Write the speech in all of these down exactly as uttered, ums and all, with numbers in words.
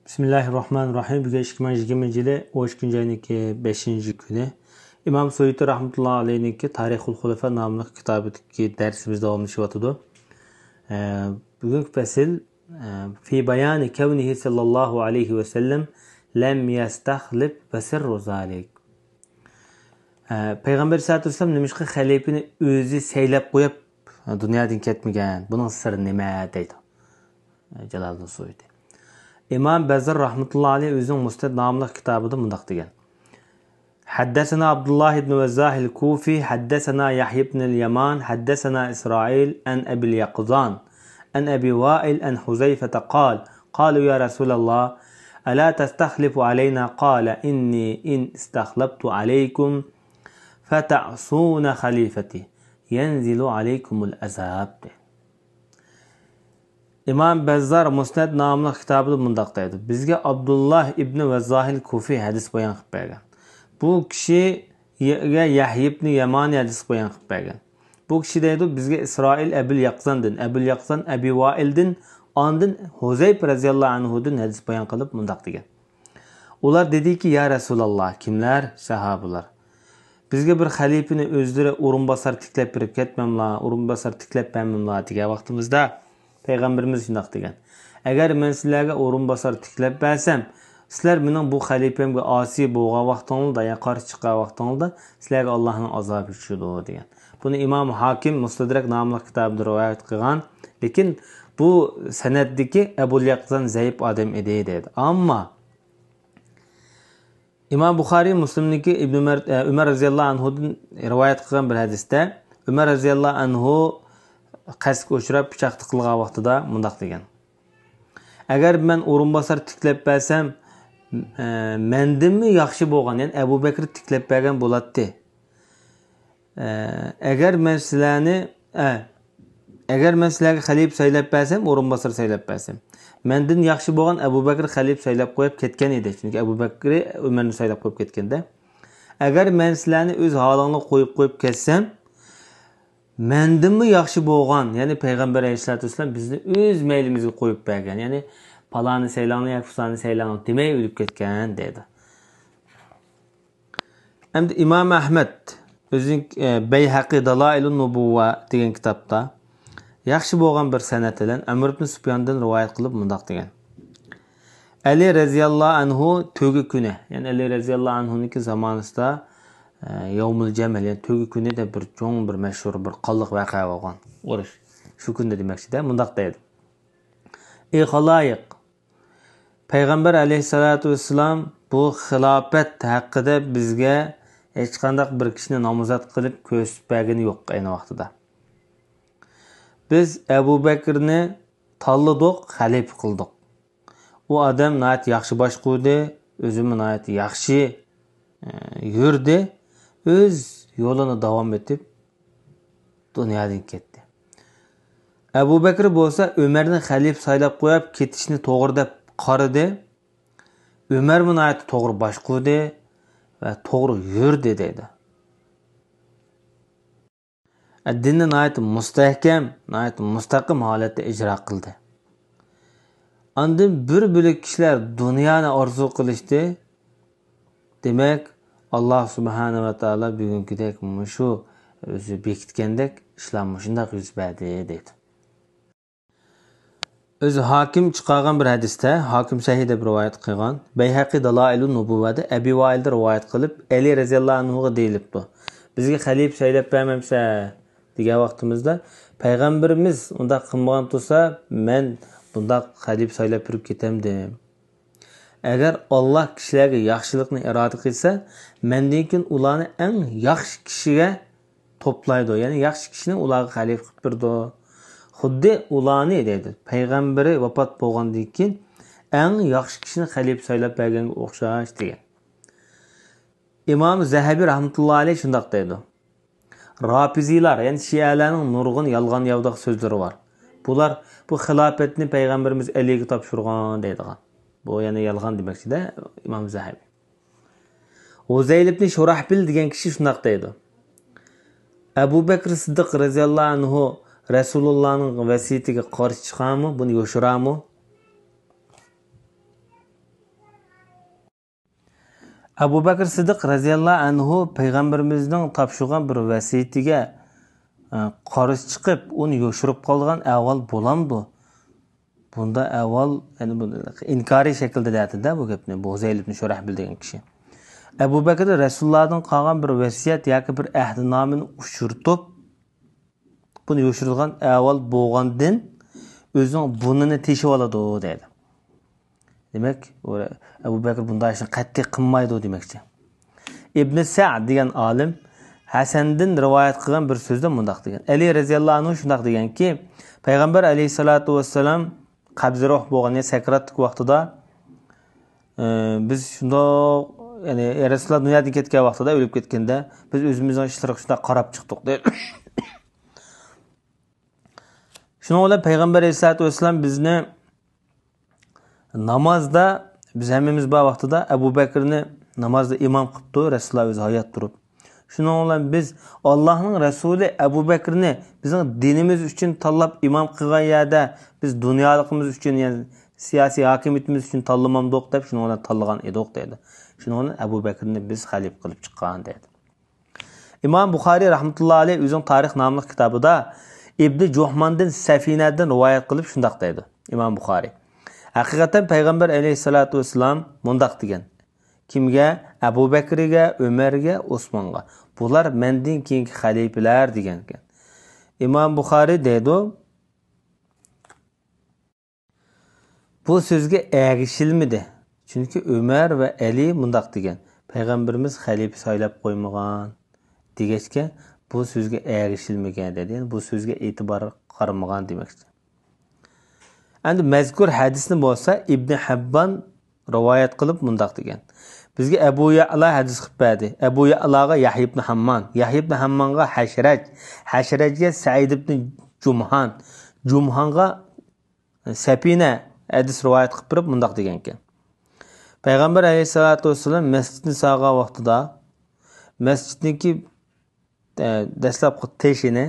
بىسمىللاھىررەھمانىررەھىم. بۈگۈن ئىككى مىڭ يىگىرمىنچى يىلى ئون ئىككىنچى ئاينىڭكى بەشىنچى كۈنى. ئىمام سۇيۇتى رەھمەتۇللا ئەلەيھنىڭكى تارىخۇل خۇلەفا ناملىق كىتابىدىكى دەرسىمىز داۋاملىشىۋاتىدۇ. ئە، بۈگۈنكى پەسىل، ئە، في بيان كونه صلى الله عليه وسلم لم يستخلف وسر ذلك. ئە، پەيغەمبەر ئەلەيھىسسالاتۇ ۋەسسالام نېمىشقا خەلىپىنى ئۆزى سەيلەپ قويۇپ، دۇنيادىن كەتمىگەن؟ بۇنىڭ سىرى نېمە؟ دەيدۇ. جالالىدىن سۇيۇتى. ئىمام بەززار رەھمەتۇللا ئەلەيھ ئۆزىنىڭ مۇسنەد ناملىق كىتابىدا مۇنداق دېگەن: حدثنا عبد الله بن وضاح الكوفي، حدثنا يحيى بن اليمان، حدثنا إسرائيل عن أبي اليقظان، عن أبي وائل، عن حذيفة قال: قالوا يا رسول الله، ألا تستخلف علينا؟ قال: إني إن استخلفت عليكم فتعصون خليفتي، ينزل عليكم العذاب. ئىمام بەززار مۇسنەد ناملىق كىتابىدا مۇنداق دەيدۇ: بىزگە ئابدۇللا ئىبنى ۋەززاھىل كۇفى ھەدىس بايان قىلىپ بەرگەن. بۇ كىشىگە يەھيا ئىبنى يەمانى ھەدىس بايان قىلىپ بەرگەن. بۇ كىشى دەيدۇ، بىزگە ئىسرائىل ئەبۇل يەقزاندىن، ئەبۇل يەقزان ئەبى ۋائىلدىن، ئاندىن ھۇزەيپ رەزىياللاھۇ ئەنھۇدىن ھەدىس بايان قىلىپ مۇنداق دېگەن: ئۇلار دېدىكى، يا رەسۇلاللا، كىملەر؟ سەھابىلار. بىزگە بىر خەلىپىنى ئۆزلىرى ئورۇنباسار تىكلەپ بېرىپ كەتمەملا، ئورۇنباسار تىكلەپ بەرمەملا دېگەن ۋاقتىمىزدا، پەيغەمبىرىمىز شۇنداق دېگەن: ئەگەر مەن سىلەرگە ئورۇنباسار تىكلەپ بەرسەم، سىلەر مېنىڭ بۇ خەلىپەمگە ئاسىي بولغان ۋاقتىڭلاردا، يا قارشى چىققان ۋاقتىڭلاردا، سىلەرگە ئاللاھنىڭ ئازابى چۈشىدۇ، دېگەن. بۇنى ئىمام ھاكىم مۇستەدرەك ناملىق كىتابىدا رىۋايەت قىلغان. لېكىن بۇ سەنەدتىكى ئەبۇل يەقزان زەئىپ ئادەم ئىدى، دەيدۇ. ئەمما ئىمام بۇخارىي مۇسلىمنىڭكى ئىبن ئۆمەر، ئە، ئۆمەر رەزىياللاھۇ ئەنھۇدىن رىۋايەت قىلغان بىر ھەدىستە، ئۆمەر رەزىياللاھۇ ئەنھۇ قەستكە ئۇچراپ پىچاق تىقىلغان ۋاقتىدا مۇنداق دېگەن: ئەگەر مەن ئورۇنباسار تىكلەپ بەرسەم، ئە، مەندىنمۇ ياخشى بولغان، يەنى ئەبۇ بەكرى تىكلەپ بەرگەن بولاتتى. ئە، ئەگەر مەن سىلەرنى، ئە، ئەگەر مەن سىلەرگە خەلىپە سايلاپ بەرسەم، ئورۇنباسار سايلاپ بەرسەم، مەندىن ياخشى بولغان ئەبۇ بەكرى خەلىپە سايلاپ قويۇپ كەتكەن ئىدى. چۈنكى ئەبۇ بەكرى ئۆمەرنى سايلاپ قويۇپ كەتكەندە. ئەگەر مەن سىلەرنى ئۆز ھالىڭلارغا قويۇپ قويۇپ كەتسەم، مەندىنمۇ ياخشى بولغان، يەنى پەيغەمبەر ئەلەيھىسسالاتۇ ۋەسسالام بىزنى ئۆز مەيلىمىزگە قويۇپ بەرگەن، يەنى پالانى سايلاڭلار ياكى پۇلانى سايلاڭلار دېمەي ئۆلۈپ كەتكەن، دەيدۇ. ئەمدى ئىمام ئەھمەد ئۆزىنىڭ، ئە، بەيھەقى دالائىلۇن نۇبۇۋۋە دېگەن كىتابتا ياخشى بولغان بىر سەنەد بىلەن ئەمر ئىبن سۇپياندىن رىۋايەت قىلىپ مۇنداق دېگەن: ئەلى رەزىياللاھۇ ئەنھۇ تۆگە كۈنى، يەنى ئەلى رەزىياللاھۇ ئەنھۇنىڭكى زامانىسىدا، ئە، يەۋمۇل جەمەل، يەنى تۆگە كۈنى دەپ بىر چوڭ، بىر مەشھۇر، بىر قانلىق ۋەقە بولغان ئۇرۇش. شۇ كۈندە دېمەكچىدە، مۇنداق دەيدۇ: ئى خالايىق، پەيغەمبەر ئەلەيھىسسالاتۇ ۋەسسالام بۇ خىلاپەت ھەققىدە بىزگە ھېچقانداق بىر كىشىنى نامزات قىلىپ كۆرسىتىپ بەرگىنى يوق ئەينى ۋاقتىدا. بىز ئەبۇ بەكرىنى تاللىدۇق، خەلىپە قىلدۇق. ئۇ ئادەم ناھايىتى ياخشى باشقۇردى، ئۆزىمۇ ناھايىتى ياخشى، ئە، يۈردى، ئۆز يولىنى داۋام ئېتىپ، دۇنيادىن كەتتى. ئەبۇ بەكرى بولسا ئۆمەرنى خەلىپە سايلاپ قويۇپ كېتىشنى توغرا دەپ قارىدى. ئۆمەرمۇ ناھايىتى توغرا باشقۇردى ۋە توغرا يۈردى دەيدۇ. دىننى ناھايىتى مۇستەھكەم، ناھايىتى مۇستەقىم ھالەتتە ئىجرا قىلدى. ئاندىن بىر بۆلەك كىشىلەر دۇنيانى ئارزۇ قىلىشتى. دېمەك، ئاللا سۇبھانەھۇ ۋە تائالا بۈگۈنكىدەك مۇشۇ ئۆزى بېكىتكەندەك ئىشلار مۇشۇنداق يۈز بەردى، دەيدۇ. ئۆزى ھاكىم چىقارغان بىر ھەدىستە، ھاكىم سەھىھ دەپ رىۋايەت قىلغان، بەيھەقى دالائىلۇن نۇبۇۋۋەدە ئەبى ۋائىلدىن رىۋايەت قىلىپ، ئەلى رەزىياللاھۇ ئەنھۇغا دېيىلىپتۇ: بىزگە خەلىپە سايلاپ بەرمەمسە؟ دېگەن ۋاقتىمىزدا، پەيغەمبىرىمىز ئۇنداق قىلمىغان تۇرسا، مەن بۇنداق خەلىپە سايلاپ بېرىپ كېتەمدىم. ئەگەر ئاللا كىشىلەرگە ياخشىلىقنى ئىرادە قىلسا، مەندىن كېيىن ئۇلارنى ئەڭ ياخشى كىشىگە توپلايدۇ، يەنى ياخشى كىشىنى ئۇلارغا خەلىپە قىلىپ بېرىدۇ. خۇددى ئۇلارنى، دەيدۇ، پەيغەمبىرى ۋاپات بولغاندىن كېيىن ئەڭ ياخشى كىشىنى خەلىپە سايلاپ بەرگەنگە ئوخشاش، دېگەن. ئىمام زەھەبى رەھمەتۇللا ئەلەيھ شۇنداق دەيدۇ: رافىزىيلار، يەنى شىئەلەرنىڭ نۇرغۇن يالغان ياۋىداق سۆزلىرى بار. بۇلار بۇ خىلاپەتنى پەيغەمبىرىمىز ئەلىگە تاپشۇرغان دەيدىغان. بۇ يەنە يالغان دېمەكچىدە ئىمام زەھەبى. ھۇزەيل ئىبنى شۇراھبىل دېگەن كىشى شۇنداق دەيدۇ: ئەبۇ بەكرى سىددىق رەزىياللاھۇ ئەنھۇ رەسۇلۇللانىڭ ۋەسىيىتىگە قارشى چىقارمۇ، بۇنى يوشۇرارمۇ؟ ئەبۇ بەكرى سىددىق رەزىياللاھۇ ئەنھۇ پەيغەمبىرىمىزنىڭ تاپشۇرغان بىر ۋەسىيىتىگە، ئە، قارشى چىقىپ، ئۇنى يوشۇرۇپ قالىدىغان ئەھۋال بولامدۇ؟ بۇنداق ئەھۋال، يەنى بۇ ئىنكارىي شەكىلدە دەيدۇ-دە بۇ گەپنى، بۇ ھۇزەيل ئىبن شۇرەھبىل دېگەن كىشى. ئەبۇ بەكرى رەسۇلۇللادىن قالغان بىر ۋەسىيەت ياكى بىر ئەھدىنامىنى ئۇچرىتىپ، بۇنى يوشۇرىدىغان ئەھۋال بولغاندىن، ئۆزىنىڭ بۇرنىنى تېشىۋالىدۇ، دەيدۇ. دېمەك، ئۇ ئەبۇ بەكرى بۇنداق ئىشنى قەتئىي قىلمايدۇ دېمەكچى. ئىبنى سەئد دېگەن ئالىم ھەسەندىن رىۋايەت قىلغان بىر سۆزدە مۇنداق دېگەن. ئەلى رەزىياللاھۇ ئەنھۇ شۇنداق دېگەنكى، پەيغەمبەر ئەلەيھىسسالاتۇ ۋەسسالام قەبزى روھ بولغان، يەنى سەكراتلىق ۋاقتىدا، ئى، بىز شۇنداق، يەنى، يا رەسۇلۇللا دۇنيادىن كەتكەن ۋاقتىدا، ئۆلۈپ كەتكەندە، بىز ئۆزىمىزنىڭ ئىشلىرىغا شۇنداق قاراپ چىقتۇق، دەيدۇ. شۇنىڭ بىلەن پەيغەمبەر ئەلەيھىسسالاتۇ ۋەسسالام بىزنى نامازدا، بىز ھەممىمىز بار ۋاقتىدا ئەبۇ بەكرىنى نامازدا ئىمام قىپتۇ، رەسۇلۇللا ئۆزى ھايات تۇرۇپ. شۇنىڭ بىلەن بىز ئاللاھنىڭ رەسۇلى ئەبۇ بەكرىنى بىزنىڭ دىنىمىز ئۈچۈن تاللاپ ئىمام قىلغان يەردە، بىز دۇنيالىقىمىز ئۈچۈن، يەنى سىياسىي ھاكىمىيىتىمىز ئۈچۈن تاللىمامدۇق دەپ، شۇنىڭ بىلەن تاللىغان ئىدۇق، دەيدۇ. شۇنىڭ بىلەن ئەبۇ بەكرىنى بىز خەلىپە قىلىپ چىققان، دەيدۇ. ئىمام بۇخارىي رەھمەتۇللا ئەلەيھ ئۆزىنىڭ تارىخ ناملىق كىتابىدا ئىبنى جۇھماندىن سەفىنەدىن رىۋايەت قىلىپ شۇنداق دەيدۇ، ئىمام بۇخارىي. ھەقىقەتەن پەيغەمبەر ئەلەيھىسسالاتۇ ۋەسسالام مۇنداق دېگەن. كىمگە؟ ئەبۇ بەكرىگە، ئۆمەرگە، ئوسمانغا. بۇلار مەندىن كېيىنكى خەلىپىلەر دېگەنكەن. ئىمام بۇخارىي دەيدۇ، بۇ سۆزگە ئەگىشىلمىدى. چۈنكى ئۆمەر ۋە ئەلى مۇنداق دېگەن، پەيغەمبىرىمىز خەلىپە سايلاپ قويمىغان دېگەچكە، بۇ سۆزگە ئەگىشىلمىگەن دەيدۇ. يەنى بۇ سۆزگە ئېتىبار قارىمىغان دېمەكچى. ئەمدى مەزكۇر ھەدىسنى بولسا ئىبنى ھەببان رىۋايەت قىلىپ مۇنداق دېگەن. بىزگە ئەبۇ يەئلا ھەدىس قىلىپ بەردى. ئەبۇ يەئلاغا يەھيا ئىبنى ھەممان، يەھيا ئىبنى ھەممانغا ھەشرەج، ھەشرەجگە سەئىد ئىبنى جۇمھان، جۇمھانغا سەپىنە ھەدىس رىۋايەت قىلىپ بېرىپ مۇنداق دېگەنكەن. پەيغەمبەر ئەلەيھىسسالاتۇ ۋەسسالام مەسچىتنى سالغان ۋاقتىدا مەسچىتنىڭكى، ئە، دەسلەپكى تېشىنى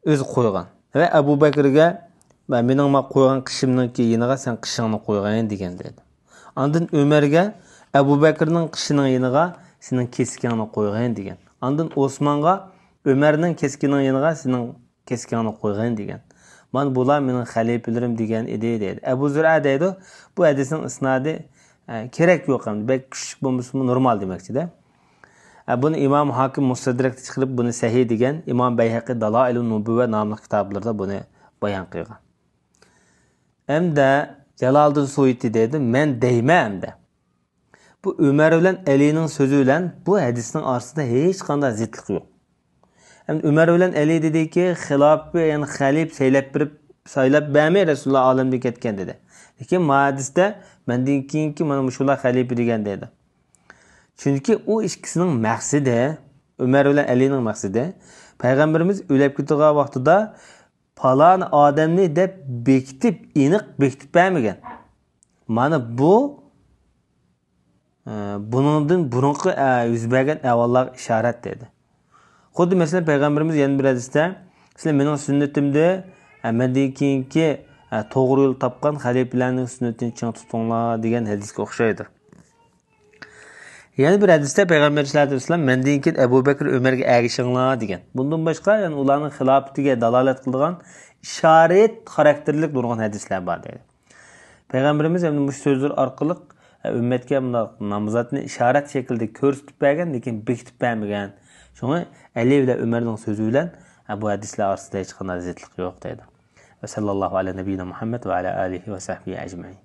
ئۆزى قويغان. ۋە ئەبۇ بەكرىگە، «مەن، مېنىڭ ما قويغان قىشىمنىڭكى يېنىغا سەن قىشىڭنى قويغىن» دېگەن دەيدۇ. ئاندىن ئۆمەرگە، «ئەبۇ بەكرىنىڭ قىشىنىڭ يېنىغا سېنىڭ كېسىكىڭنى قويغىن» دېگەن. ئاندىن ئوسمانغا، «ئۆمەرنىڭ كېسىكىنىڭ يېنىغا سېنىڭ كېسىكىڭنى قويغىن» دېگەن. «مانا بۇلار مېنىڭ خەلىپىلىرىم» دېگەن ئىدى، دەيدۇ. ئەبۇ زۇرئە دەيدۇ، بۇ ھەدىسنىڭ ئىسنادى، ئە، كېرەك يوق، ئەمدى بەك كۈچلۈك بولمىسىمۇ نورمال دېمەكچىدە. ئە، بۇنى ئىمام ھاكىم مۇستەدرەكتە چىقىرىپ، بۇنى سەھىھ دېگەن، ئىمام بەيھەقى دالائىلۇن نۇبۇۋۋە ناملىق كىتابلىرىدا بۇنى بايان قىلغان. ئەمدى جالالىدىن سۇيۇتى دەيدۇ، مەن دەيمەن ئەمدى. بۇ ئۆمەر بىلەن ئەلىنىڭ سۆزى بىلەن بۇ ھەدىسنىڭ ئارىسىدا ھېچقانداق زىتلىق يوق. ئەمدى ئۆمەر بىلەن ئەلى دېدىكى، خىلاپە، يەنى خەلىپە سايلاپ بېرىپ، سايلاپ بەرمەي رەسۇلۇللا ئالەمدىن كەتكەن دېدى. لېكىن ما ھەدىستە مەندىن كېيىنكى مانا مۇشۇلار خەلىپە دېگەن دېدى. چۈنكى ئۇ ئىككىسىنىڭ مەقسىتى، ئۆمەر بىلەن ئەلىنىڭ مەقسىتى، پەيغەمبىرىمىز ئۆلۈپ كېتىدىغان ۋاقتىدا پالان ئادەمنى دەپ بېكىتىپ، ئېنىق بېكىتىپ بەرمىگەن. مانا بۇ، ئە، بۇنىڭدىن بۇرۇنقى، ئە، يۈز بەرگەن ئەھۋاللارغا ئىشارەت دېدى. خۇددى مەسىلەن، پەيغەمبىرىمىز يەنە بىر ھەدىستە، «سىلەر مېنىڭ سۈننىتىمدە، ئە، مەندىن كېيىنكى، ئە، توغرا يول تاپقان خەلىپىلەرنىڭ سۈننىتىنى چىڭ تۇتۇڭلار» دېگەن ھەدىسكە ئوخشايدۇ. يەنە بىر ھەدىستە پەيغەمبەر سەللەللاھۇ ئەلەيھى ۋەسەللەم، «مەندىن كېيىن ئەبۇ بەكرى، ئۆمەرگە ئەگىشىڭلار» دېگەن. بۇندىن باشقا، يەنى ئۇلارنىڭ خىلاپىتىگە دالالەت قىلىدىغان ئىشارەت خاراكتېرلىك نۇرغۇن ھەدىسلەر بار دەيدۇ. پەيغەمبىرىمىز ئەمدى مۇشۇ سۆزلىرى ئارقىلىق، ئە، ئۈممەتكە مۇنداق نامزاتنى ئىشارەت شەكلىدە كۆرسىتىپ بەرگەن، لېكىن بېكىتىپ بەرمىگەن. شۇڭا ئەلى بىلەن ئۆمەرنىڭ سۆزى بىلەن، ئە، بۇ ھەدىسلەر ئارىسىدا ھېچقانداق زىتلىق يوق دەيدۇ. ۋە سەللەللاھۇ ئەلە نەبىييىنا مۇھەممەد ۋە ئەلە ئالىھى ۋە سەھبىھى ئەجمەئىن.